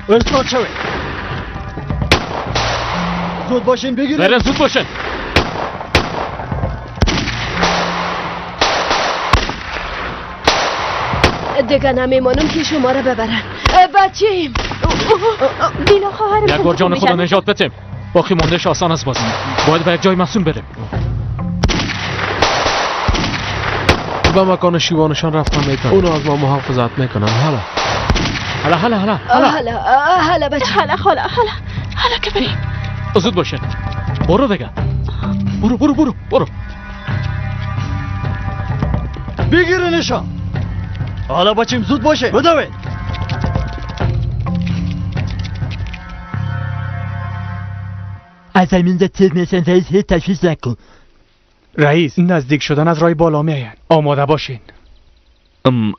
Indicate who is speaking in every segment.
Speaker 1: استاد شوید. زود باشین بگیرید.
Speaker 2: برن زود باشین.
Speaker 3: دیگه نمیمانم که شما را ببرن. بچیم
Speaker 4: دیلا خواهرم.
Speaker 2: یک بار جان خدا نجات بتیم. باقی ماندهش آسان است باز. باید به یک جای مسئول بریم.
Speaker 5: به مکان شیوانشان رفتن میکنن. اونو از ما محافظت میکنن. حالا
Speaker 2: حالا حالا حالا
Speaker 3: حالا حالا بچه.
Speaker 4: حالا حالا حالا حالا که بریم.
Speaker 2: زود باشین. برو دیگه. برو برو برو برو.
Speaker 1: بگیرنشان. حالا بچیم زود باشه. بدوید.
Speaker 6: از همینجا تیر میشن رئیس، هیچ تشویش نکن.
Speaker 7: رئیس نزدیک شدن از راه بالا میاین. آماده باشین.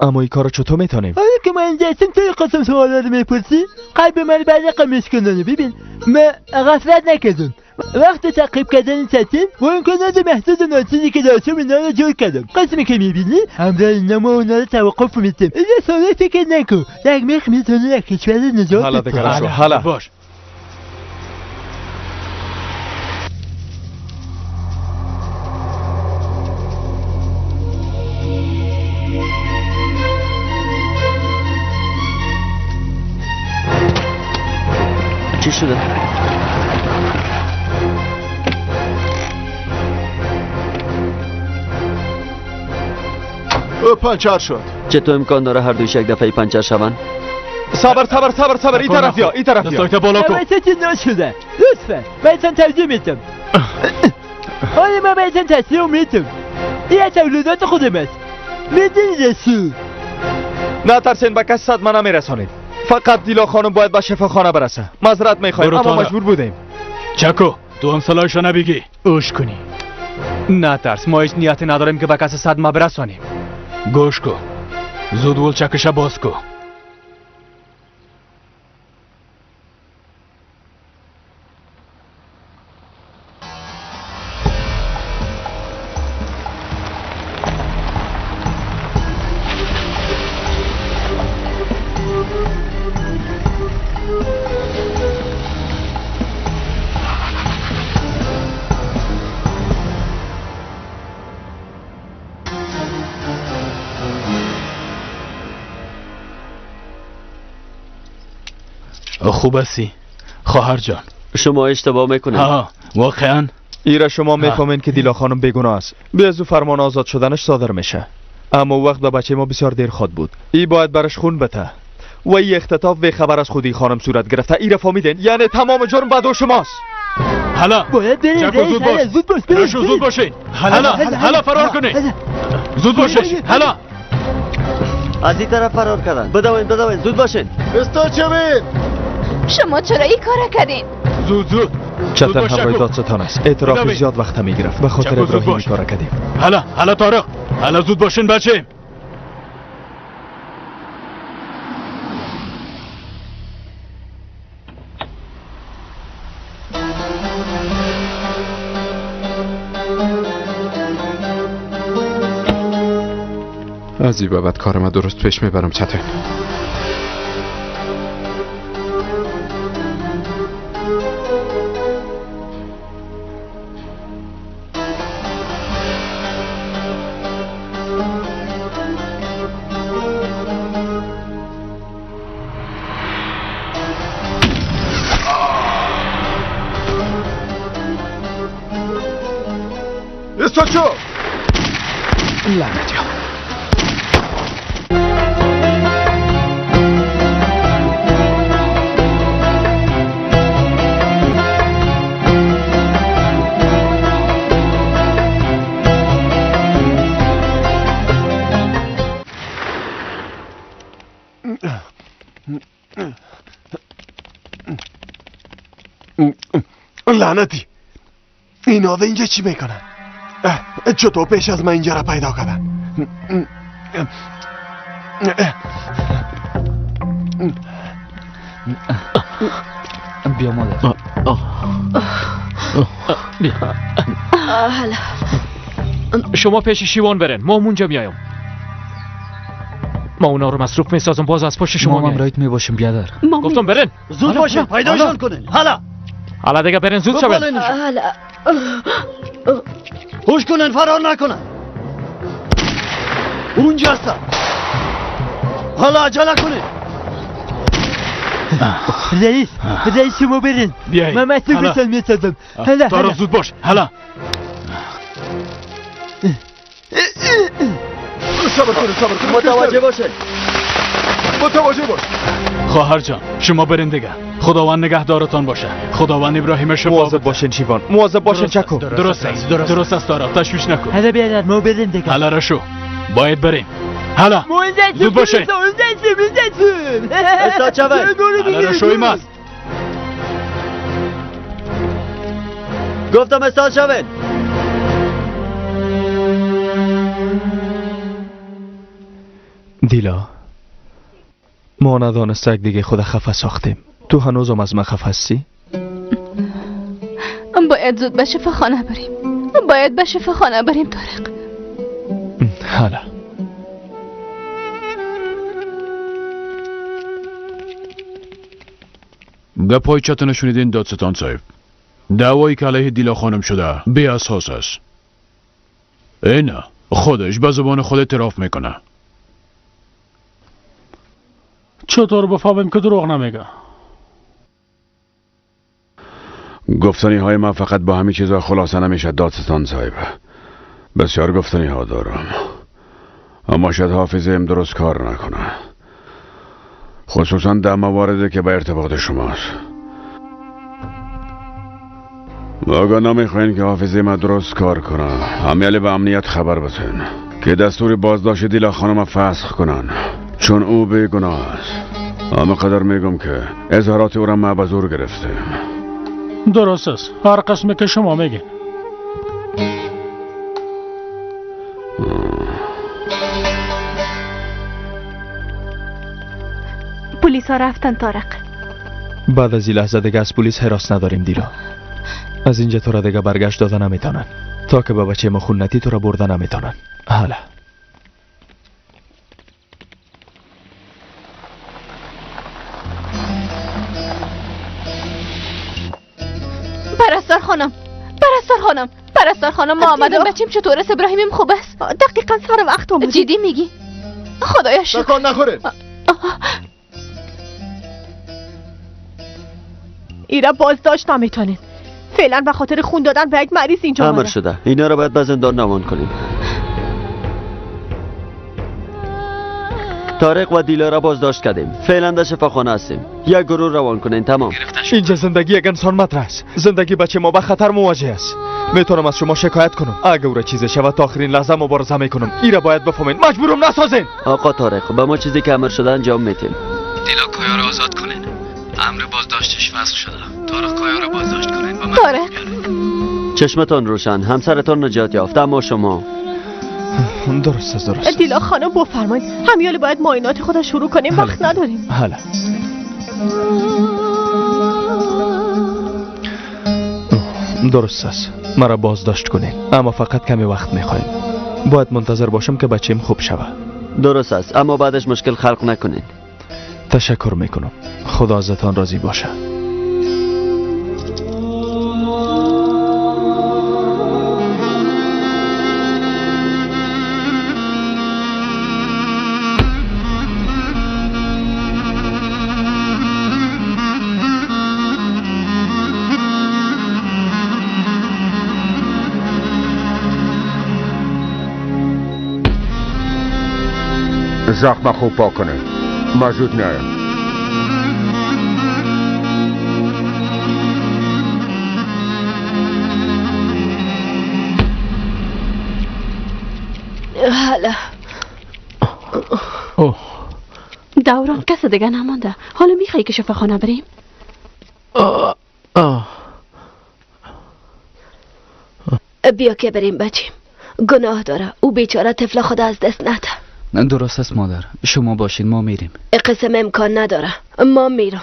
Speaker 8: اما این کارو چطور میتونیم؟
Speaker 6: حالا که ما اینجا هستیم تو قسم سوالا رو میپرسی؟ قلب من بعد قمیش کنانه. ببین من غفلت نکردم. وقت تعقیب کردن چتین و امکانات محدود ناچیزی که داشتم اینا رو جور کردم. قسمی که میبینی همراه اینا ما اونا رو توقف میتیم. اینجا سوالا فکر نکن. یک میخ میتونه یک کشور نجات بده.
Speaker 8: حالا
Speaker 2: باش.
Speaker 9: چی شده؟
Speaker 10: او پنچر شد.
Speaker 9: چطور امکان داره هر دویش یک دفعه پنچر شوند؟
Speaker 8: صبر صبر صبر صبر. این طرف بیا، این طرف بیا.
Speaker 2: بالا کن.
Speaker 6: توسط نشده. لطفا بهتون توضیح میدم. حالا من بهتون تصدیق میدم. این تولیدات خودم است. میدونید چی؟
Speaker 8: نترسین، به کس صدمه نمیرسانید. فقط دیلا خانم باید به شفاخانه برسه. معذرت میخوایم اما مجبور بودیم.
Speaker 2: چکو تو هم صلاحشو نبیگی.
Speaker 7: اوش کنی. نترس، ما هیچ نیتی نداریم که به کس صدمه برسانیم.
Speaker 2: گوش کو. زود ولچکش باز کو. خوب هستی خواهر جان؟
Speaker 9: شما اشتباه میکنید.
Speaker 2: ها واقعا
Speaker 8: ایره شما میفهمین که دیلا خانم بیگناه است. به از او فرمان آزاد شدنش صادر میشه. اما وقت به بچه ما بسیار دیر خواد بود. ای باید برش خون بته و ای اختطاف به خبر از خودی خانم صورت گرفته. ایره فهمیدین؟ یعنی تمام جرم به دوش شماست.
Speaker 2: حالا
Speaker 6: باید بریم.
Speaker 2: زود باش.
Speaker 6: زود باش.
Speaker 2: زود باشین. حالا حالا فرار کنین. زود باشین. حالا
Speaker 9: از این طرف فرار کردن. بدوین بدوین زود باشین.
Speaker 10: استاد شوید.
Speaker 4: شما چرا این کارا کردین؟
Speaker 2: زود زود.
Speaker 8: چتن همراه دادستان است. اعتراف زیاد وقت میگرفت. به خاطر ابراهیم این کارا کردیم.
Speaker 2: حالا حالا طارق. حالا زود باشین بچه.
Speaker 11: از این بابت کار ما درست پیش میبرم چتن.
Speaker 10: استاد شو.
Speaker 11: لعنتی ها.
Speaker 10: لعنتی اینا اینجا چی میکنن؟ چطور پیش از من اینجا را پیدا کردن؟
Speaker 1: بیا مادر.
Speaker 2: بیا. شما پیش شیوان برن، ما اونجا میایم. ما اونا رو مصروف میسازم، باز از پشت شما
Speaker 7: ما هم رایت میباشیم بیادر.
Speaker 2: گفتم برن
Speaker 1: زود باشین، پیدایشان کنین. حالا
Speaker 2: حالا دیگه برن، زود شوین.
Speaker 3: حالا
Speaker 1: هوش کنن، فرار نکنن. اونجا هستن. حالا عجله کنین.
Speaker 6: رئیس، رئیس شما برین. من مصروفشان میسازم. حالا
Speaker 2: طارق زود باش. حالا
Speaker 10: صبر کنید، صبر کنید.
Speaker 9: متوجه باشه،
Speaker 10: متوجه باش.
Speaker 2: خواهر جان شما برین دیگه، خداوند نگهدارتان باشه. خداوند ابراهیم شفا.
Speaker 8: مواظب باشین شیوان، مواظب باشین چکو.
Speaker 2: درست است، درست است طارق، تشویش نکن.
Speaker 6: حالا بیادر ما بریم دیگه.
Speaker 2: حالا رشو باید بریم. حالا زود باشین. حالا رشوی ماست.
Speaker 9: گفتم استاد شوین.
Speaker 8: دیلا، ما ندانسته یک دیگه خود خفه ساختیم. تو هنوزم از من خفه هستی؟
Speaker 4: باید زود به شفاخانه بریم، باید به شفاخانه بریم طارق.
Speaker 8: حالا
Speaker 12: گپای چتن شنیدین دادستان صاحب؟ دعوایی که علیه دیلا خانم شده بی اساس است. اینه خودش به زبان خود اعتراف میکنه.
Speaker 13: چطور بفهمیم که دروغ نمیگه؟
Speaker 12: گفتنی های من فقط با همین چیزا خلاصه نمیشه دادستان صاحب. بسیار گفتنی ها دارم، اما شاید حافظه ام درست کار نکنه، خصوصا در مواردی که به ارتباط شماست. اگر نمیخواین که حافظه من درست کار کنه، همیالی به امنیت خبر بتین که دستور بازداشت دیلا خانم فسخ کنن، چون او بیگناه است. اما قدر میگم که اظهارات او را ما به زور گرفتیم.
Speaker 13: درست است، هر قسمی که شما میگین.
Speaker 4: پلیس ها رفتن طارق.
Speaker 8: بعد از این لحظه دیگه از پلیس حراس نداریم دیلا. از اینجا تو را دیگه برگشت داده نمیتونن، تا که به بچه ما خونتی تو را برده نمیتونن. حالا
Speaker 4: پرستار خانم، پرستار خانم، پرستار خانم، ما آمدم. بچیم چطور است؟ ابراهیمیم خوب است؟
Speaker 3: دقیقا سر وقت آمدی.
Speaker 4: جدی میگی؟ خدایا شکر.
Speaker 10: تکان نخوره.
Speaker 3: ایرا بازداشت نمیتونیم. فعلا به خاطر خون دادن به یک مریض اینجا
Speaker 9: امر شده. اینا رو باید به زندان روان کنیم. طارق و دیلا را بازداشت کردیم. فعلا در شفاخانه هستیم. یک گروه روان کنین. تمام.
Speaker 8: اینجا زندگی یک انسان مطرح است. زندگی بچه ما به خطر مواجه است. میتونم از شما شکایت کنم. اگه او را چیزی شود تا آخرین لحظه مبارزه میکنم. ایرا باید بفهمین. مجبورم نسازین.
Speaker 9: آقا طارق، به ما چیزی که امر شده انجام میتیم.
Speaker 7: دیلا کایا را آزاد کنین. امر بازداشتش فسخ شده. طارق کایا را بازداشت کنین.
Speaker 4: طارق
Speaker 9: چشمتان روشن، همسرتان نجات یافت، اما شما
Speaker 8: درست است، درست.
Speaker 3: دیلا خانم بفرمایید، همیاله باید معاینات خود شروع کنیم، وقت نداریم.
Speaker 8: حالا درست است، مرا بازداشت کنین، اما فقط کمی وقت میخوایم. باید منتظر باشم که بچیم خوب شود.
Speaker 9: درست است، اما بعدش مشکل خلق نکنین.
Speaker 8: تشکر میکنم، خدا ازتان راضی باشه.
Speaker 12: زخم خوب پاک کنه، ما زود میایم.
Speaker 3: حالا
Speaker 4: دوران کس دیگه نمانده. حالا میخوای که شفاخانه بریم؟
Speaker 3: بیا که بریم بچیم. گناه داره او بیچاره، طفل خدا از دست نده.
Speaker 7: درست است مادر، شما باشین ما میریم.
Speaker 3: قسم امکان نداره، ما میرم.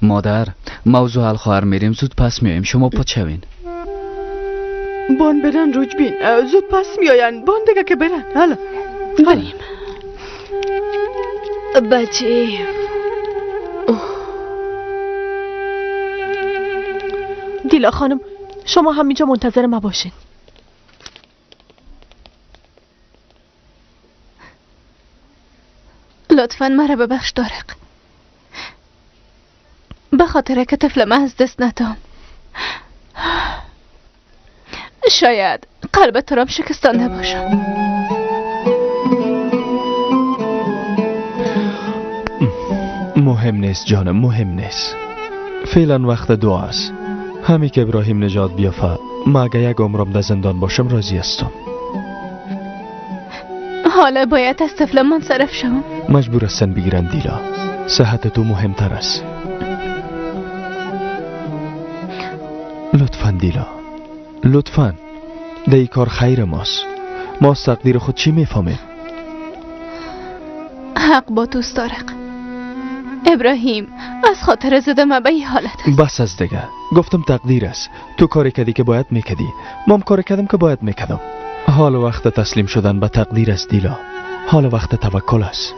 Speaker 7: مادر موضوع حل خواهر، میریم زود پس میایم، شما پا شوین.
Speaker 14: بان برن رجبین، زود پس میاین. بان دیگه که برن. حالا
Speaker 4: بریم.
Speaker 3: بچه
Speaker 14: دیلا خانم، شما همینجا منتظر ما باشین.
Speaker 4: لطفا مرا ببخش طارق، به خاطر که طفل من از دست ندم. شاید قلب تو را شکستانده باشم.
Speaker 8: مهم نیست جانم، مهم نیست. فعلا وقت دعا است. همی که ابراهیم نجات بیافه، ما اگه یک عمرم در زندان باشم راضی هستم.
Speaker 4: حالا باید از طفل منصرف شوم.
Speaker 8: مجبور هستن بگیرن دیلا، صحت تو مهمتر است. لطفا دیلا، لطفا. در این کار خیر ماست. ما از تقدیر خود چی میفهمیم؟
Speaker 4: حق با توست طارق. ابراهیم از خاطر زده ما به این حالت است.
Speaker 8: بس از دیگه، گفتم تقدیر است. تو کاری کردی که باید میکردی، مام کاری کردم که باید میکردم. حال وقت تسلیم شدن به تقدیر است دیلا، حال وقت توکل است.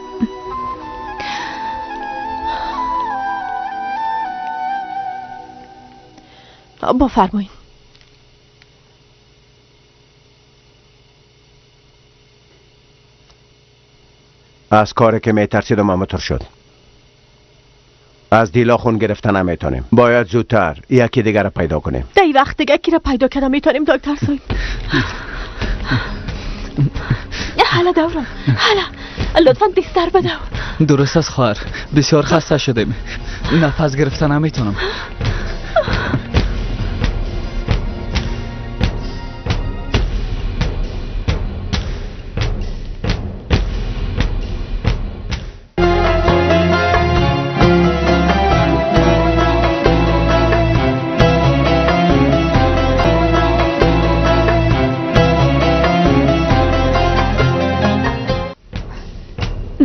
Speaker 14: بفرمایید.
Speaker 15: از کاری که میترسیدم همونطور شد. از دیلا خون گرفتن نمیتونیم. باید زودتر یکی دیگر را پیدا کنیم.
Speaker 14: دی وقت دیگه کی را پیدا کردم میتونیم دکتر صاحب. حالا دورم، حالا لطفا تیزتر بدو.
Speaker 7: درست است خواهر، بسیار خسته شدیم، نفس گرفتن نمیتونم.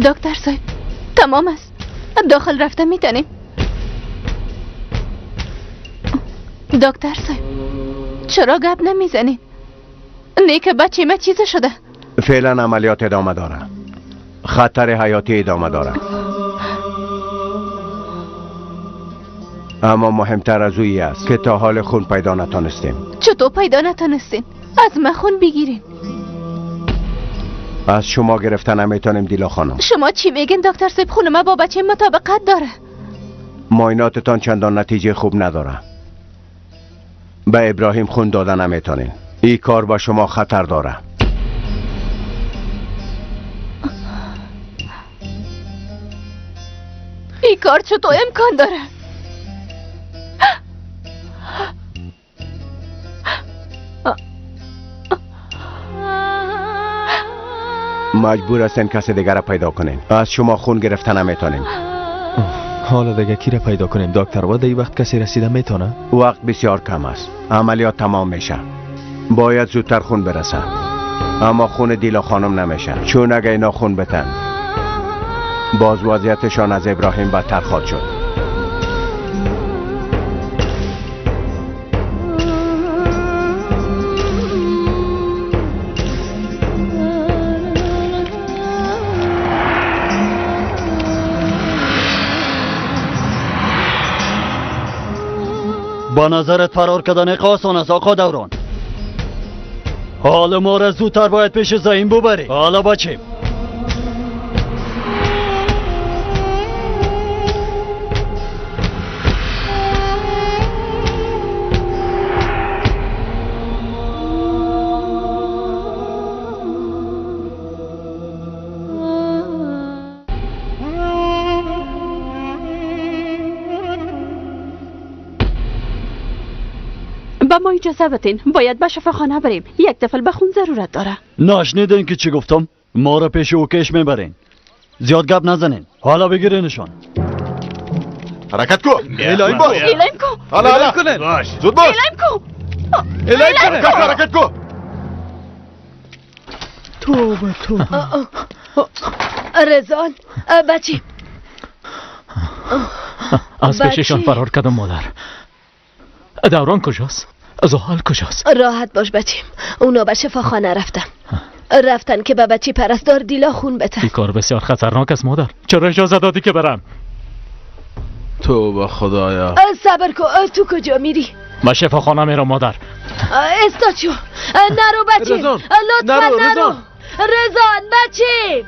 Speaker 4: دکتر صاحب تمام است، داخل رفته میتونیم. دکتر صاحب چرا گپ نمیزنی؟ نه که بچه ما چیز شده.
Speaker 15: فعلا عملیات ادامه داره، خطر حیاتی ادامه داره، اما مهمتر از اویی است که تا حال خون پیدا نتانستیم.
Speaker 4: چطور پیدا نتانستین؟ از من خون بگیرین.
Speaker 15: از شما گرفتن نمیتونیم دیلا خانم.
Speaker 4: شما چی میگین دکتر صاحب؟ خون ما با بچه مطابقت داره.
Speaker 15: معایناتتان چندان نتیجه خوب نداره. به ابراهیم خون دادن نمیتونین. این کار با شما خطر داره.
Speaker 4: این کار چطور امکان داره؟
Speaker 15: مجبور هستین کسی دیگر را پیدا کنین. از شما خون گرفته نمیتونیم.
Speaker 8: حالا دیگه کی را پیدا کنیم دکتر؟ و در این وقت کسی رسیده میتونه؟
Speaker 15: وقت بسیار کم است. عملیات تمام میشه. باید زودتر خون برسه. اما خون دیلا خانم نمیشه، چون اگه اینا خون بتن باز وضعیتشان از ابراهیم بدتر خواهد شد.
Speaker 1: با نظرت فرار کردن آسان است آقا دوران. حالا ما را زودتر باید پیش زعیم ببری. حالا بچیم.
Speaker 14: به ما اجازه بدین، باید به شفاخانه بریم. یک طفل به خون ضرورت داره.
Speaker 1: نشنیدین که چی گفتم؟ ما را پیش او کش میبرین. زیاد گپ نزنین. حالا بگیرینشان.
Speaker 10: حرکت کو. الایم باش.
Speaker 14: الایم کو.
Speaker 10: حالا حالا. زود باش.
Speaker 14: الایم کو.
Speaker 10: الایم کو. حرکت کو.
Speaker 14: توبه توبه.
Speaker 3: رضوان بچی
Speaker 13: از پیششان فرار کردم مادر. دوران کجاست؟ زحال کجاست؟
Speaker 3: راحت باش بچیم، اونا به شفاخانه رفتن. رفتن که به بچه پرستار دیلا خون بته.
Speaker 2: این کار بسیار خطرناک است مادر. چرا اجازه دادی که برم؟
Speaker 5: توبه خدایا.
Speaker 3: صبر کن، تو کجا میری؟
Speaker 2: من شفاخانه میرم مادر.
Speaker 3: استاد شو، نرو بچه، لطفا نرو. رزان بچه.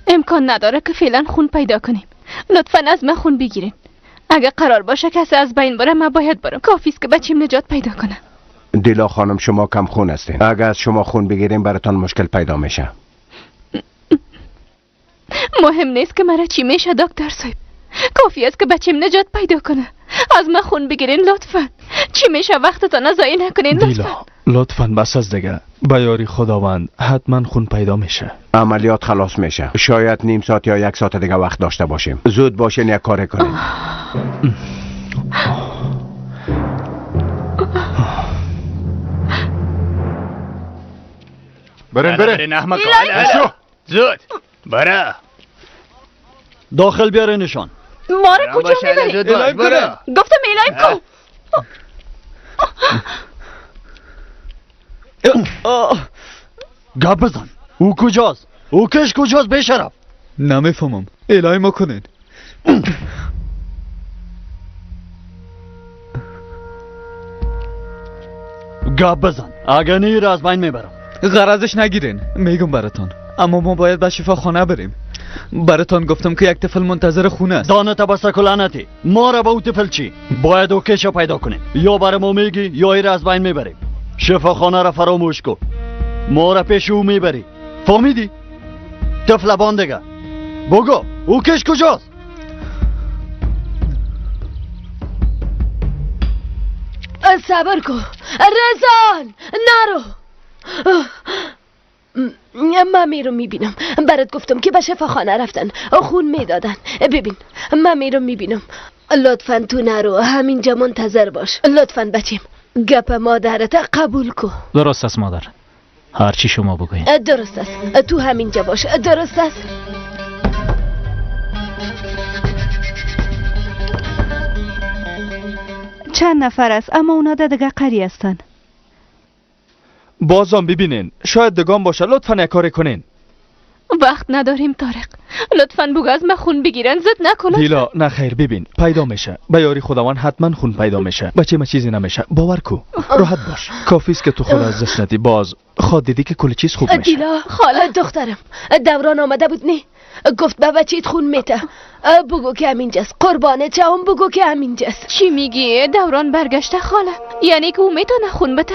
Speaker 4: امکان نداره که فعلا خون پیدا کنیم. لطفا از من خون بگیرین. اگه قرار باشه کسی از بین بره من باید برم. کافی است که بچیم نجات پیدا کنه.
Speaker 15: دیلا خانم شما کم خون هستین. اگه از شما خون بگیریم براتان مشکل پیدا میشه.
Speaker 4: مهم نیست که مرا چی میشه دکتر صاحب. کافی است که بچیم نجات پیدا کنه. از من خون بگیرین لطفا. چی میشه وقتتان ضایع نکنین لطفا.
Speaker 8: دیلا لطفا بس از دیگه. به یاری خداوند حتما خون پیدا میشه.
Speaker 15: عملیات خلاص میشه. شاید نیم ساعت یا یک ساعت دیگه وقت داشته باشیم. زود باشین یک کار کنین.
Speaker 2: برین برین احمق.
Speaker 7: زود برا
Speaker 1: داخل بیاره نشان.
Speaker 4: ما را کجا میبری؟ گفتم اعلام کن.
Speaker 1: گپ بزن. او کجاست؟ او کش کجاست بیشرف؟
Speaker 8: نمیفهمم. اعلام ما کنین.
Speaker 1: گپ بزن. اگه نی را از بین میبرم.
Speaker 8: غرضش نگیرین میگم براتون. اما ما باید به شفاخانه بریم. براتون گفتم که یک طفل منتظر خونه است.
Speaker 1: دانه تبسته لعنتی. ما را با او طفل چی؟ باید او کش پیدا کنیم. یا برای ما میگی یا ای را از بین میبریم. شفاخانه را فراموش کن. ما را پیش او میبری. فهمیدی؟ طفل باندگه. بگو او کش کجاست؟
Speaker 3: صبر کن رزان، نرو. من میرم میبینم. برات گفتم که به شفاخانه رفتن خون میدادن. ببین من میرم میبینم. لطفا تو نرو، همینجا منتظر باش. لطفا بچیم گپ مادرت قبول کن.
Speaker 2: درست است مادر، هرچی شما بگوین.
Speaker 3: درست است، تو همینجا باش. درست است.
Speaker 14: چند نفر است اما اونا دیگه قری هستن.
Speaker 8: بازم ببینین شاید دگان باشه. لطفا یک کاری کنین.
Speaker 4: وقت نداریم طارق. لطفا بگو از من خون بگیرن. زد نکن.
Speaker 8: دیلا نه خیر، ببین پیدا میشه. به یاری خداوند حتما خون پیدا میشه. بچه ما چیزی نمیشه، باور کو. راحت باش. کافی است که تو خود از دست ندی. باز خود دیدی که کل چیز خوب میشه.
Speaker 3: دیلا خاله دخترم دوران آمده بود نه؟ گفت به بچیت خون میته. بگو که همینجاست. قربانه چهم بگو که همینجاست.
Speaker 4: چی میگی؟ دوران برگشته خاله، یعنی که او میتونه خون بده؟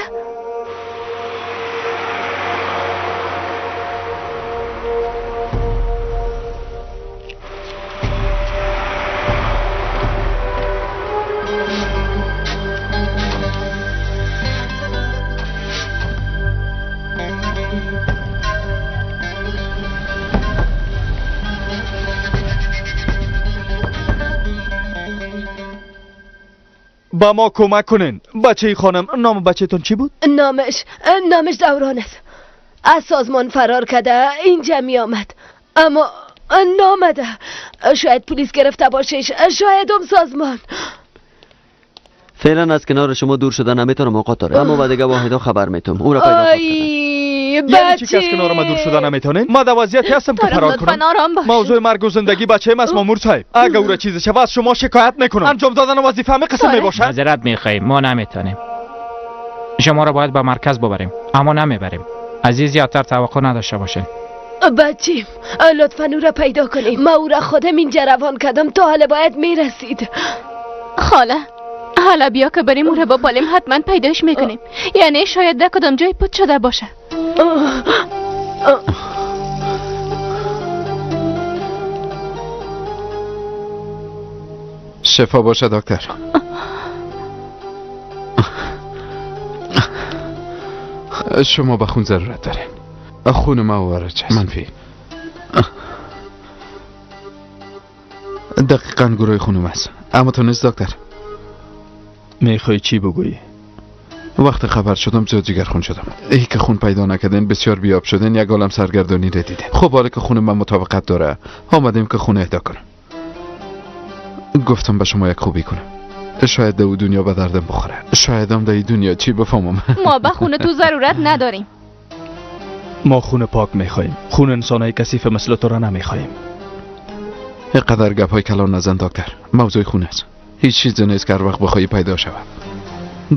Speaker 8: با ما کمک کنین. بچه خانم، نام بچهتون چی بود؟
Speaker 3: نامش دوران است. از سازمان فرار کرده اینجا می آمد اما نامده. شاید پلیس گرفته باشش، شاید هم سازمان.
Speaker 9: فعلا از کنار شما دور شدن نمیتونم آقا طارق، اما با دیگه واحدا خبر میتم. او را پیدا خواهد.
Speaker 8: یعنی چی که از کنار ما دور شدن نمیتونین؟ ما در وضعیتی هستم که فرار کنم. موضوع مرگ و زندگی بچه است مامور صاحب. اگه او را چیزی شود از شما شکایت میکنم. انجام دادن وظیفه همه قسم میباشد.
Speaker 7: معذرت میخواهیم، ما نمیتونیم. شما را باید به مرکز ببریم اما نمیبریم. عزیز زیادتر توقع نداشته باشین.
Speaker 3: بچیم لطفا او را پیدا کنیم. ما او را خودم اینجا روان کردم، تا حالا باید میرسید.
Speaker 4: خاله حالا بیا که بریم او را بپالیم، حتما پیداش میکنیم. یعنی شاید در کدام جای پت شده باشه.
Speaker 11: شفا باشه دکتر. شما به خون ضرورت دارین. خون ما وارد منفی. دقیقا گروه خونم است. اما تو نیست دکتر.
Speaker 8: میخوای چی بگویی؟
Speaker 11: وقت خبر شدم زیاد جگر خون شدم. ای که خون پیدا نکردین بسیار بیاب شدین، یک عالم سرگردانی را دیدین. خب حالا که خون من مطابقت داره آمدیم که خون اهدا کنم. گفتم به شما یک خوبی کنم. شاید در دنیا به دردم بخوره. شاید هم در دنیا چی بفهمم.
Speaker 4: ما به خون تو ضرورت نداریم.
Speaker 8: ما خون پاک میخواهیم. خون انسانای کثیف مثل تو را نمیخواهیم.
Speaker 11: اینقدر گپ های کلان نزن دکتر. موضوع خون است. هیچ چیزی نیست که هر وقت بخواهی پیدا شود.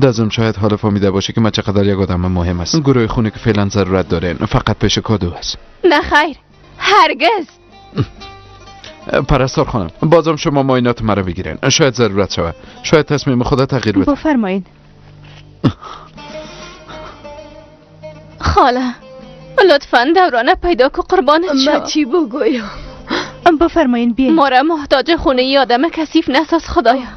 Speaker 11: دازم شاید حالا فهمیده باشه که من چقدر یک آدم مهم است. گروه خونی که فعلا ضرورت داره فقط پیش کادو است.
Speaker 4: نه خیر، هرگز.
Speaker 11: پرستار خانم، بازم شما معاینات مرا بگیرین. شاید ضرورت شود. شاید تصمیم خدا تغییر بده.
Speaker 4: بفرمایید. خاله لطفا دورانه پیدا کو قربانت شم.
Speaker 3: من چی بگویم؟
Speaker 14: بفرمایین بیاین.
Speaker 4: ما را محتاج خونه ای آدم کثیف نساز خدایا.